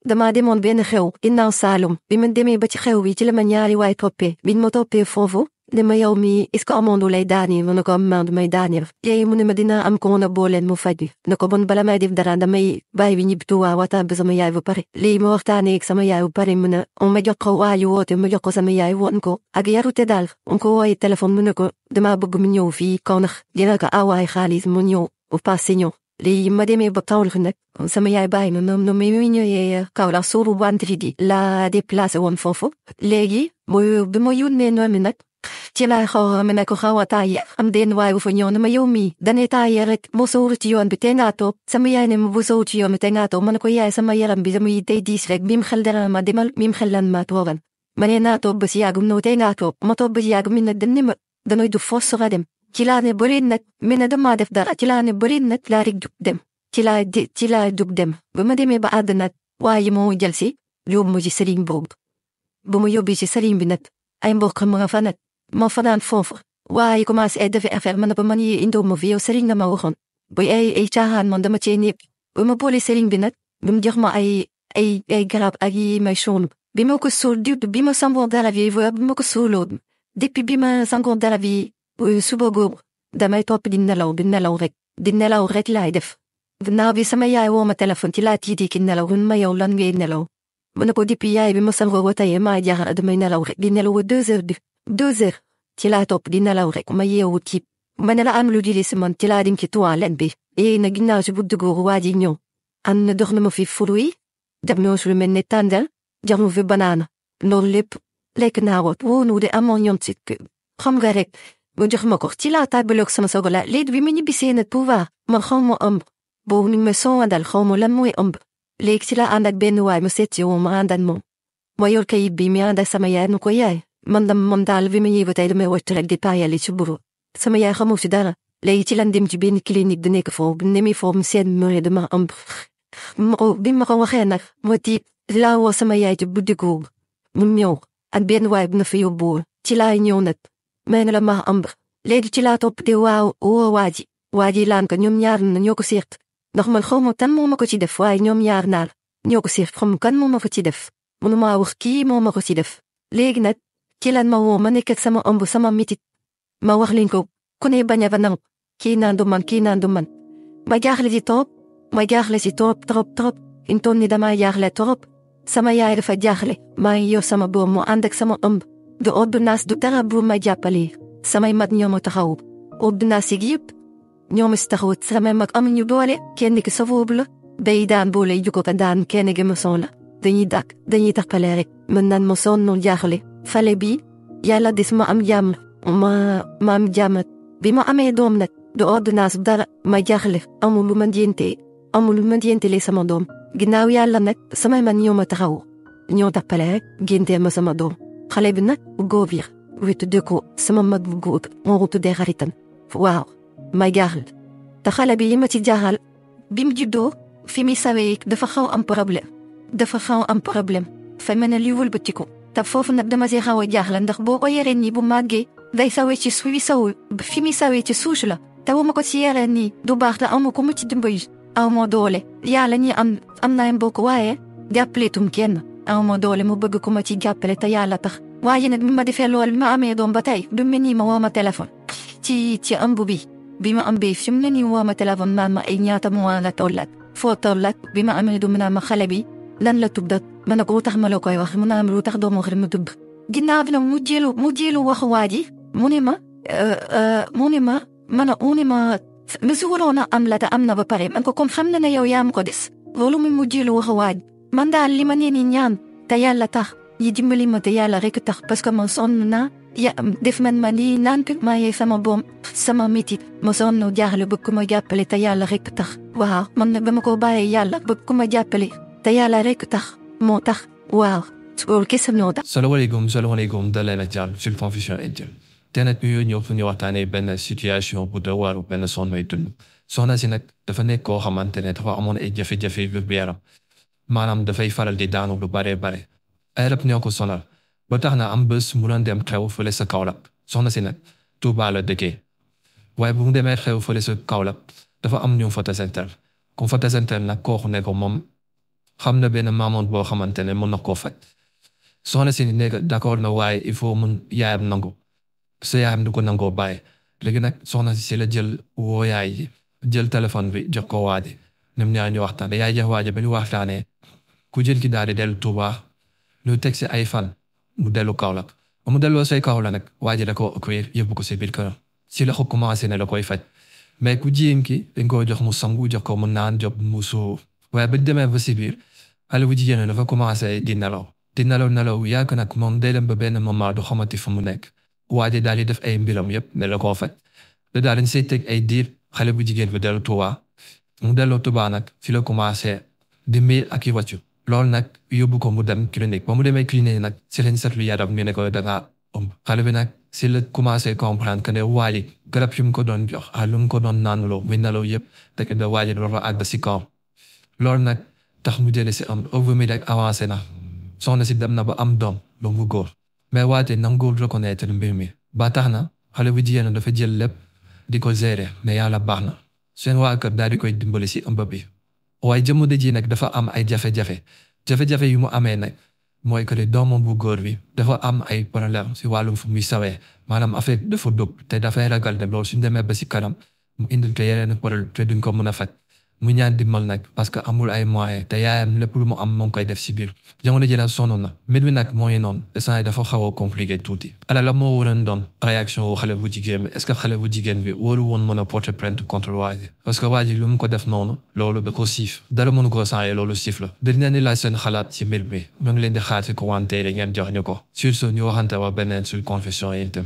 dama demoon benn xew ginnaaw Saalum bi ma demee ba ci xew bi ci la ma ñaari waay toppee biñ ma toppee foofu ne ma yow mi est-ce que amoon lay daani mu ne ko am du may daani léegi mu ne ma dinaa am ko mën a booleen mu faj ne ko bon bala may def dara damay bàyyi bi ñibbi Tuubaa waxtaan bi sama yaay bu pare léegi ma waxtaanee ak sama yaay bu pare mu ne ma jox ko waayu woote ma jox ko sama yaay woon ko ak yarute daal ko wooye téléphone mu ne ko dama bëgg mu ñëw fii Kaolack dina ko awaay xaalis mu ñëw bu passé ñëw léegi ma demee ba Kaolack nag sama yaay bàyyi ma noonu mais mi ñëwee Kaolack suuru vendredi la déplacé woon foofu léegi bi ma yónnee noonu nag ci laa xaw ma ne ko xaw a taayee am den waay bu fa ñëw ne ma yow mii dane taayee rek moo sawru ci yoon bi te ngaa toog sama yaay ne ma bu sawru ci yoon bi te ngaa toog ma ne ko yaay sama yaram bi damay day diis rek bim xel dara ma demal bim xel lan ma toogal ma ne naa toog ba si yàggum noo te ngaa toog ma toog ba si yàggum mi ne dañ ne ma danoy du foos sora dem ci laa ne bëri nag mi ne damaa def dara ci laa ne bëri nag laa rek jug dem ci laa jug dem ba ma demee ba àdd nag waaye moo jël si yóbbu ma ci sëriñ boobu ba ma yóbbi ci sëriñ bi nag ay mbokk ma nga fa nag ma fanaan foofu waaye commencé ay defi affaire man ba man yi indoo ma fi yow sëriñ nga ma waxoon ba ay caaxaan man dama cee nekk ba ma boole sëriñ bi nag bi mu jox ma ay garab ak yi may suul bi ma ko suul bi ma sangoo dara bi bi ma ko suuloo depuis bi ma sangoo dara bi suba googu damay topp di nelaw rek laay def ginnaaw bi sama yaay woo ma téléphone ci laa tiiti ki nelaw run ma yow lan ngay nelaw mu ne ko depuis yaay bi ma sangoo ba tey maa jaaxal damay nelaw rek di nelaw 2 heures ci laa topp di nelaw rek ma yeewu tiib ma ne la am lu di si man ci laa dim ci toilette bi yéegi na ginnaaw si buddi googu waa ji ñëw am na dox na ma fi fruit def na su lu mel ne tàndal jox ma fi banaana loolu lépp lekk naa ko woonu de amoon ñoom si xam nga rek mu jox ma ko ci laa tàbbaloog sama sogola léegi bi ma ñibbisee nag pouvoir man xaw ma ëmb boobu ni ma dal xaw ma lan mooy ëmb léegi ci laa ànd ak benn waay mu seet si woo ma ànd ak moom ma yor kayit bi mi ànd ak sama yaay nu ko yaay man daal bi ma ñëwee ba tey damay wàcc rek di taayale ci buru sama yaay xamul si dara léegi ci lan dem ci benn clinique di nekk foofu ne mi foofu mu seet ma dama ëmb bi ma ko waxee nag ma tiit laa woo sama yaay ci buddi googu mu ñëw ak benn waay bu na fa yóbbuwoon ci laay ñëw nag may na la ma ëmb léegi ci laa topp te woo waa ji laan ko ñoom ñaar na ñoo ko seet ndax man xaw ma kan moo ma ko ci def waaye ñoom ñaar naal ñoo ko seet xam kan moo ma ko ci def mënu maa wax kii moo ma ko ci def léegi nag ci lan ma woo ma nekk ak sama ëmb sama mitit ma wax leen ko ku ne bañ a ba nangu kii naan du man ma jaaxle si trop intoon ni dama jaaxle trop sama yaay dafa jaaxle maa ngi yor sama doom mu ànd ak sama ëmb du ordonnance du dara bu ma jàppale samay mag ñoo ma taxaw ordonnance yi yëpp ñoo ma si taxaw samay mag amuñu doole kenn ki safoobu la day daan boole juko ka daan kenn gi ma son la dañuy taxpale rek mën naan ma sonn jaaxle fale bi yàlla des ma am jàmm ma am jàmm bi ma amee doom nag du ordonnance dara ma jaaxle amul lu ma njëntele sama doom ginnaaw yàlla nag samay man ñoo ma taxaw ñoo taxpale rek géntee ma sama doom xale bi nag bu góor bi wetu dëkko sama mag bu góor moo ko tuddee xaritam waaw ma jaaxle te xale bi yi ma ci jaaxal bi mu juddoo fi mi sawee dafa xaw am problème fa mel ne li wëlbatiku te foofu nag dama si xaw a jaaxle ndax boo ko yeree nii bu màggee day sawee ci fi mi sawee ci suuf la te wu ma ko ci yeree nii du baax te amu ko mu ci dimbali aw ma doole yàlla ñi am naa mbokk waaye jàppaleetum kenn aw ma doole mu bëgg ku ma ci jàppale te yàlla tax waaye nag bi ma defee lool bi ma amee doom ba tey du mel nii ma woo ma téléphone ci ëmb bi ma ëmbee fi mu ne nii woo ma téléphone naan ma ay ñaata mois la tollat foo tollat bi ma amee doom naan ma xale bi lan la tudd ma ne ko lu tax ma la koy wax mu naan lu tax doo ma wax rek ma tudd ginnaaw bi nag mu jéelu wax waa ji mu ne ma su waroon a am la te am na ba pare man ko comme xam na ne yow yaa ma ko des loolu mu jéelu wax waa ji man daal li ma nee ni ñaan te yàlla tax yi dimbali ma te yàlla rek tax parce que ma sonn naa def man ma lii naan ko maa yee sama boom sama métit ma sonn jaaxle bëgg ku ma jàppale te yàlla rek tax waaw man nag ba ma ko bàyyee yàlla bëgg ku ma jàppale te yàlla rek tax moo tax waaw loolu kese noo tax. salaamaaleykum daleen ak jàmm Sultan Vision Angel te nag ñu ñëw fu ñu waxtaanee benn situation bu doy waar benn soxna may dund soxna si nag dafa nekk koo xamante ne dafa amoon ay jafe-jafe bu yaram maanaam dafay faral di daanu lu bare ay rab ñoo ko sonal ba tax na am bés mu doon dem xew fële sa Kaolack soxna si nag Tuubaa la dëkkee waaye bu mu demee xew fële sa Kaolack dafa am ñu fa tasanteel ku fa tasanteel nag kooku ne ko moom xam na benn maamoon boo xamante ne mën na koo faj soxna si nekk d'accord na waaye il faut mun yaayam nangu sa yaayam du ko nangoo bàyyi léegi nag soxna si la jël woo yaay ji jël téléphone bi jox ko waaji ñoom ñaar ñu waxtaan yaay jox waaji ba ñu waxtaanee ku jël ki daal di dellu Tuuba ñu teg si ay fan mu dellu Kaolack ba mu delloo say Kaolack nag waaji da ko accueillir yóbbu ko si biir këram si la ko commencé ne la koy faj mais ku jigéen ki dañ koo jox mu sangu jox ko mu naan jox mu soo waaye ba demee ba si biir xale bu jigéen dafa commencé di nelaw yàgg nag moom day dem ba benn moment du xamati fu mu nekk waaji daal di def ay mbiram yëpp ne la koo faj da daal dañ say teg ay diir xale bu jigéen bi dellu Tuuba mu delloo Tuuba nag fi la commencé di miir ak i wàccu loolu nag yóbbu ko mu dem clinique ba mu demee clinique nag si lañ seetlu yaram ñu ne ko dangaa ëmb xale bi nag si la commencé comprendre que ne waaji garab yu mu ko doon jox lu mu ko doon naanuloo muy nelaw yëpp te da waaji dafa àgg si kaw loolu nag tax mu jëlee si am ovule mi rek avancé na soxna si dem na ba am doom lu mu góor mais waate nangul reconnaître mbir mi ba tax na xale bu jigéen dafa jël lépp di ko gérer ne yàlla baax na seen waa kër daal di koy dimbali si ëmb bi waaye jamono ji nag dafa am ay jafe-jafe yu mu amee nag mooy que ne doomam bu góor bi dafa am ay problème si wàllum fu muy sawee maanaam affaire dafa dóob te dafay ragal ne loolu suñ demee ba si kanam mu indil ko yeneen problème te duñ ko mën a faj mu ñaan dimbal nag parce que amul ay moyens te yaayam lépp lu mu am moo ngi koy def si biir jamono ji nag sonn na mbir mi nag mooy noonu instant dafa xaw a compliqué tuuti ala la moo waroon doon réaction wu xale bu jigéen bi est-ce que xale bu jigéen bi wóolu woon mën a porter plainte contre waa ji parce que waa ji lu mu ko def noonu loolu da ko siif dara mënu ko saaye loolu siif la dañ ni laaj seen xalaat ci mbir mi ñu ngi leen di xaar ci commentaire yi ngeen jox ñu ko sur ce ñu waxante wa beneen sur confession yi itam